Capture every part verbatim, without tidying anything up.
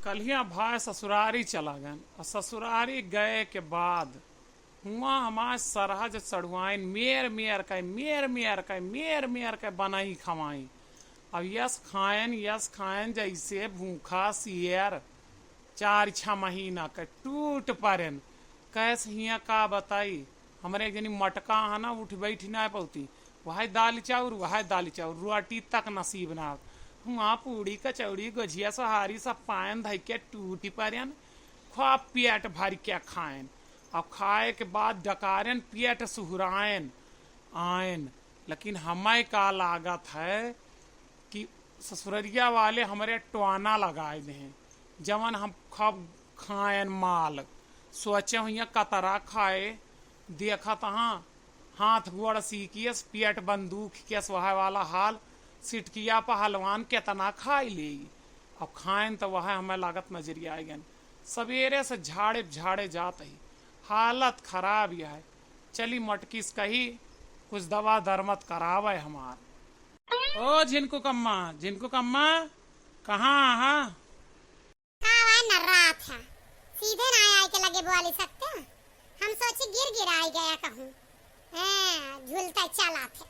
कल्हिया भाई ससुरारी चला गएन, और ससुरारी गए के बाद हुआँ हमार सरहज चढ़ुआइन मेर मेर के, मेर मेर के, मेर मेर के बनाई खवाई। अब यस खाएन, यस खाएन, जैसे भूखा सियर चार छह महीना के टूट परेन। कैस हियाँ का बताई, हमरे एक जनी मटका है ना, उठ बैठ ना पौती, वह दाल चाउर, वह दाल चाउर, रोटी तक नसीब ना होत। हुआँ पूड़ी, कचौड़ी, गोझिया, सोहारी सब पाएन धइ के टूट परेन, खूब पेट भर के खाएन। अब खाए के बाद डकारेन, पेट सुहुराएन आएन। लेकिन हमें का लागत है कि ससुररिया वाले हमरे टोना लगाए देहें, जवन हम खूब खाएन माल। सोचे हुइया कतरा खाए, देखत हाँ हाथ गोड़ सीकियस, पेट बंदूक कियस, वह वाला हाल। सिटकिया पहलवान केतना खाई लेई। अब खाएन त वह हमें लागत नजरिया आइ गएन। सबेरे से झाड़े झाड़े जात ही, हालत खराब यह है। चली मटकिस कही, कुछ दवा दरमत करावे हमार। ओ झिनकू कम्मा, झिनकू कम्मा, कहाँ आहा? का आवाज नर्रात है, सीधे ना आए के लगे बोली सकते हो। हम सोची गिर गिर आई गया कहूँ। हैं, झूलता चला थे।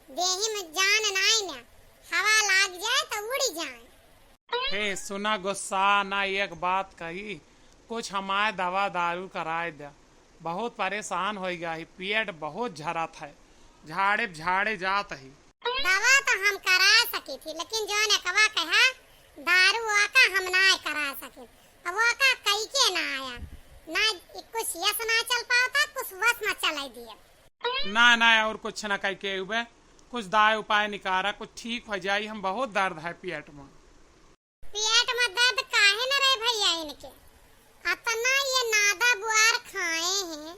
देही में जान नाई ना, हवा लाग जाए तो उड़ी जाए। हे सुना, गुस्सा ना, एक बात कही, कुछ हमारे दवा दारू कराए दे, बहुत परेशान हो गया ही, पेट बहुत झरत है, झाड़े झाड़े जात ही। दवा तो हम करा सकी थी, लेकिन जौन एकवा कहा दारू ओका हम ना करा सकी। अब ओका कई के ना आया, ना कुछ यस ना चल पावता, कुछ वस ना चलाई दिए। ना ना, और कुछ ना कई के उबे, कुछ दाय उपाय निकारा, कुछ ठीक हो जाई, हम बहुत दर्द है पेट में। पेट में दर्द काहे न रहे भैया इनके? अतना ये नादा बुआर खाए हैं,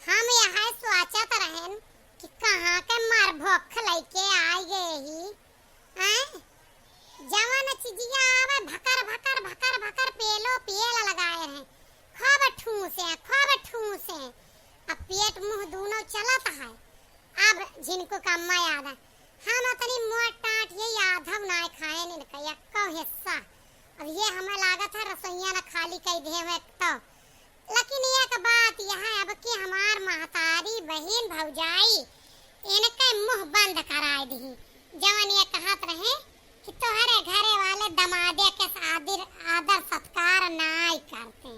हम यह सोचत रहेन कि कहाँ के मर भूख लइके आइ गए ही। हैं? जवन चिजिया आवे भकर भकर भकर भकर पेलो पेल लगाए रहे, खूब ठूसे, खूब ठूसे। अब पेट मुंह दूनो चलत है। अब झिनकू कम्मा याद है, हम अतनी मोट टाट ये यादव नाय खाएन इनका एक्को हिस्सा। अब ये हमें लागत है रसोइया न खाली कई देहे एक तो। लेकिन एक बात यह है, अब की हमार महतारी, बहिन, भौजाई इनके मुंह बंद कराए दिही। जवन ये कहत रहे कि तोहरे घरे वाले दमादे के आदर, आदर सत्कार नाय करते।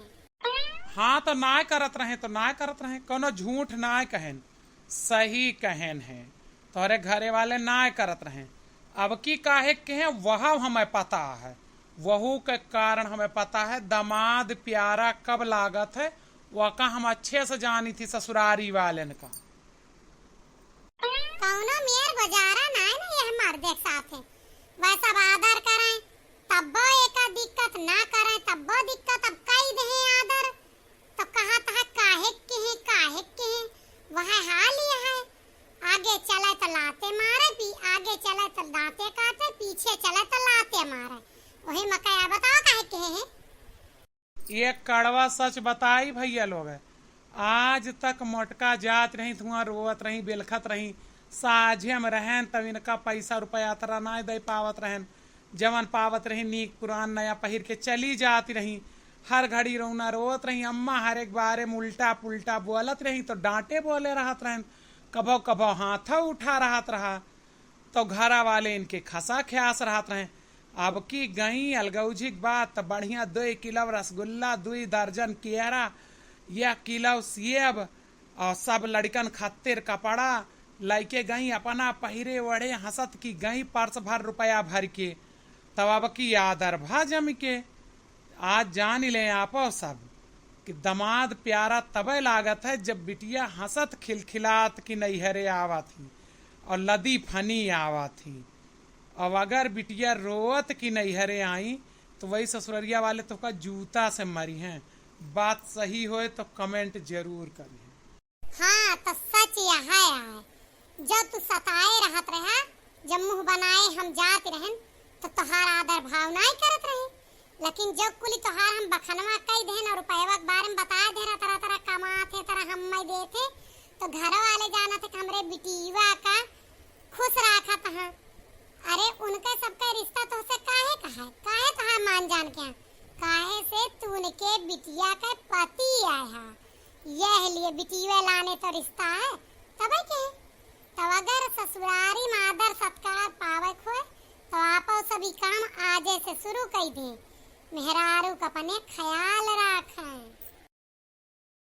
हाँ, तो नाय करत रहे, तो नाय करत रहे, कोनो झूठ नाय कहेन, सही कहेन है। तोहरे घरे वाले नाय करत रहे, अब की काहे के हैं, वह हमें पता है। वहू के कारण हमें पता है, दमाद प्यारा कब लागत है, वह का हम अच्छे से जानी थी ससुरारी वालेन का। कौनो मेर गुजारा नाय ना यह मर्दे के साथे। वह सब आदर करें, तब्बो एका दिक्कत ना करें, तब्बो दिक्कत। अब कई देहे आदर, तो कहत है काहे के हैं, काहे के हैं, वह हाल ही है। आगे चले तो लाते मारे, पी-, आगे चले तो दांते काटे, पीछे चले तो लाते मारे। वही मकया बताओ काहे के हैं। एक कड़वा सच बताई भैया लोग, आज तक मोटका जात रही, धुआं रोवत रही, बिलखत रही, साझे में रहन तब इनका पैसा रुपया अतरा नाय दे पावत रहन, जवन पावत रही नीक पुरान नया पहिर के चली जात रही। हर घड़ी रोना रोवत रही, अम्मा हर एक बारे में उल्टा पुल्टा बोलत रही तो डांटे बोले रहत रहन, कभो कभो हाथ उठा रहत रहा। तो घरा वाले इनके खसा ख्यास रहत रहे। अब की गई अलगौझी के बात, तो बढ़िया दुई किलो रसगुल्ला, दुई दर्जन केरा, या किलो सेब, और सब लड़िकन खातिर कपड़ा लइके गई, अपना पहिरे ओढ़े हंसत की गई पर्स भर रुपया भर के। तब अब की आदर भा जम के। आज जान ले आपो सब कि दमाद प्यारा तबे लागत है जब बिटिया हंसत खिलखिलात की नैहरे आवत ही और लदी फनी आवत ही। अब अगर बिटिया रोवत की नैहरे आई तो वही ससुररिया वाले तोहका जूता से मरिहें। बात सही होए तो comment जरूर करिहें। हाँ, तो सच यह है, जब तू सताए रहत रहा, जब मुंह बनाए हम जात रहन, तो तोहार आदर भाव नाय करत रहे। लेकिन जब कुली तोहार हम बखनवा कई देहन और रुपयवा के बारे में बता दे रहा, तरह तरह कमात है, तरह हम मैं देते, तो घर वाले जानत है कि हमरे बिटिया का खुश राखत हैं। अरे, उनके सबके रिश्ता तोहसे काहे का है? काहे तोहार मान जान के हैं? काहे से तू उनके बिटिया के पति आए हा, यह लिए बिटिया लाने तो रिश्ता है, तबे के। तब अगर ससुरारी में आदर सत्कार पावे खोए, तो आपो सभी काम आजे से शुरू कई दे। मेहरारू का अपने ख्याल रखें।